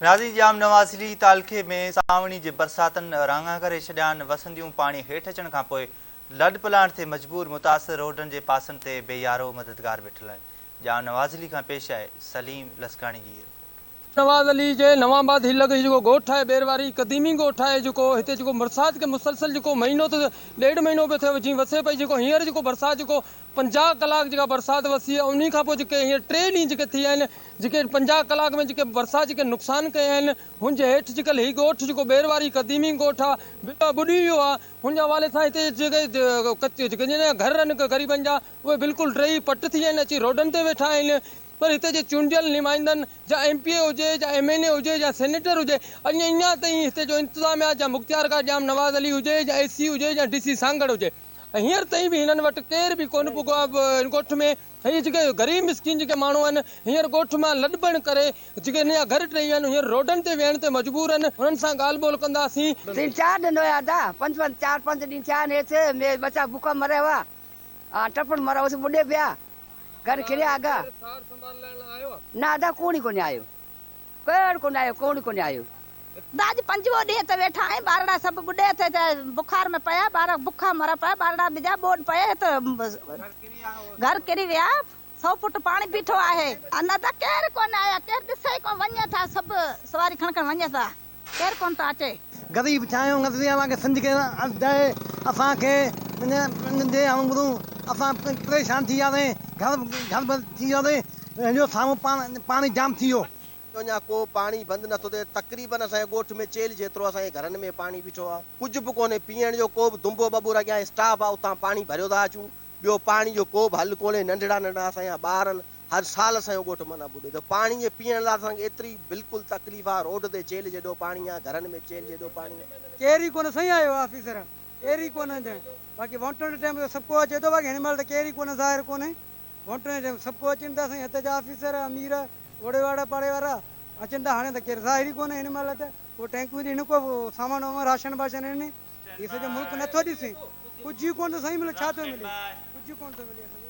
ناظرين ڄام نواز علي تعلقي ۾ سانوڻي جي برساتن راڱا ڪري ڇڏيا آهن، وسنديون پاڻي هيٺ اچڻ کانپوء لڏپلاڻ تي مجبور متاثر روڊن جي پاسن تي بي يارو مددگار ويٺل آهن. ڄام نواز علي کان پيش آهي سليم لسڪاڻي جي هي رپورٽ. نواز علي جي نوان آباد هي لڳ هي جيڪو ڳوٺ آهي ٻير واري قديمي ڳوٺ آهي جيڪو هتي جيڪو برسات کي مسلسل جيڪو مهينو ته ڏيڍ مهينو پيو ٿئي جي وسي پئي جيڪو هينئر جيڪو برسات جيڪو 50 ڪلاڪ جيڪا برسات وسي آهي انهي کان پوء جيڪي هينئر ٽي ڏينهن جيڪي ٿي ويا آهن جيڪي 50 ڪلاڪ ۾ جيڪي برسات جيڪي نقصان ڪيا آهن هن جي هيٺ جيڪل هي ڳوٺ جيڪو ٻير واري قديمي ڳوٺ آهي ٻڏي ويو آهي هن جي حوالي سان هتي جيڪي جيڪي گهر آهن غريبن جا اهي بلڪل ڊهي پٽ ٿي ويا آهن اچي روڊن تي ويٺا آهن پر هتي جي چونڊيل نمائندن جا ايم پي اي هجي جا ايم اين اي هجي يا سينيٽر هجي اڃا تائين هتي جو انتظاميا جا مختيارڪار ڄام نواز علي هجي يا اي سي هجي يا ڊي سي سانگهڙ هجي هينئر تائين به هنن وٽ ڪير به ڪونه پڳو آهي هن ڳوٺ ۾ هي جيڪي غريب مسڪين جيڪي ماڻهو آهن هينئر ڳوٺ مان لڏپڻ ڪري جيڪي هن جا گهر ٽهي ويا آهن هينئر روڊن تي ويهڻ تي مجبور آهن انهن سان ڳالهه ٻولهه ڪنداسين. تين چار ڏن هيا ادا پنج پنج چار پنج ڏينهن ٿيا آهن هيٺ ۾ ٻچا بک مريا هئا ها ٽپڻ مرا اوس ٻڏي پيا گهر ڪريا اگا نه ادا ڪوڻ ئي ڪونهي آيو. ڪير ڪونه آيو ڪوڻ ڪونه آيو. ادا اڄ پنجويهون ڏينهن ته ويٺا آهين ٻارڙا سڀ ٻڏي اٿئي ته بخار ۾ پيا ٻار بکا مرا پيا ٻارڙا ٻجا ٻوڏ پئي هت گهر ڪري ويا سئو فوٽ پاڻي بيٺو آهي. ادا ته ڪير ڪونه آيا ڪير ڏسي ئي ڪونه وڃي ٿا سڀ سواري کڻ کڻ وڃي ٿا ڪير ڪونه ٿو اچي. غريب ٿيا آهيون غزلي اسان کي سنڌ کي ڏئي اسان کي ڏي آئون ٻڌون اسان پريشان ٿي وياسين گهر گهر بند ٿي وياسين هنجو سامهون پاڻي جام ٿي ويو. اڃا ڪو پاڻي بند نٿو ٿئي تقريبن اسان جي ڳوٺ ۾ چيلهه جيترو اسان جي گهرن ۾ پاڻي بيٺو آ ڪجهه به ڪونهي پيئڻ جو ڪو به دنبو ٻٻر اڳيان اسٽاف آ اتان پاڻي ڀريو ٿا اچون ٻيو پاڻي جو ڪو به حل ڪونهي ننڍڙا ننڍڙا اسان جا ٻار آهن هر سال اسان جو ڳوٺ معنيٰ ٻڏي ٿو پاڻي جي پيئڻ لاء اسان کي ايتري بلڪل تڪليف آ روڊ تي چيلهه جيڏو پاڻي آ گهرن ۾ چيلهه جيڏو پاڻي آ. ڪير ئي ڪونه سائين آيو آفيسر ڪير ئي ڪونه باقي ووٽن جي ٽيم سڀ ڪو اچي ٿو باقي هن مهل ته ڪير ئي ڪونه ظاهر ڪونهي. ووٽن جي ٽيم سڀ ڪو اچن ٿا سائين هت جا آفيسر امير اوڙي واڙا پاڙي وارا اچن ٿا هاڻي ته ڪير ظاهر ئي ڪونهي هن مهل ته ڪو ٽينڪون ڏين ڪو سامان وامان راشن باشن ڏين هي سڄو ملڪ نٿو ڏسي ڪجهه ئي ڪونه ٿو سائين ملي ڇا ٿو ملي ڪجهه ڪونه ٿو ملي اسان کي.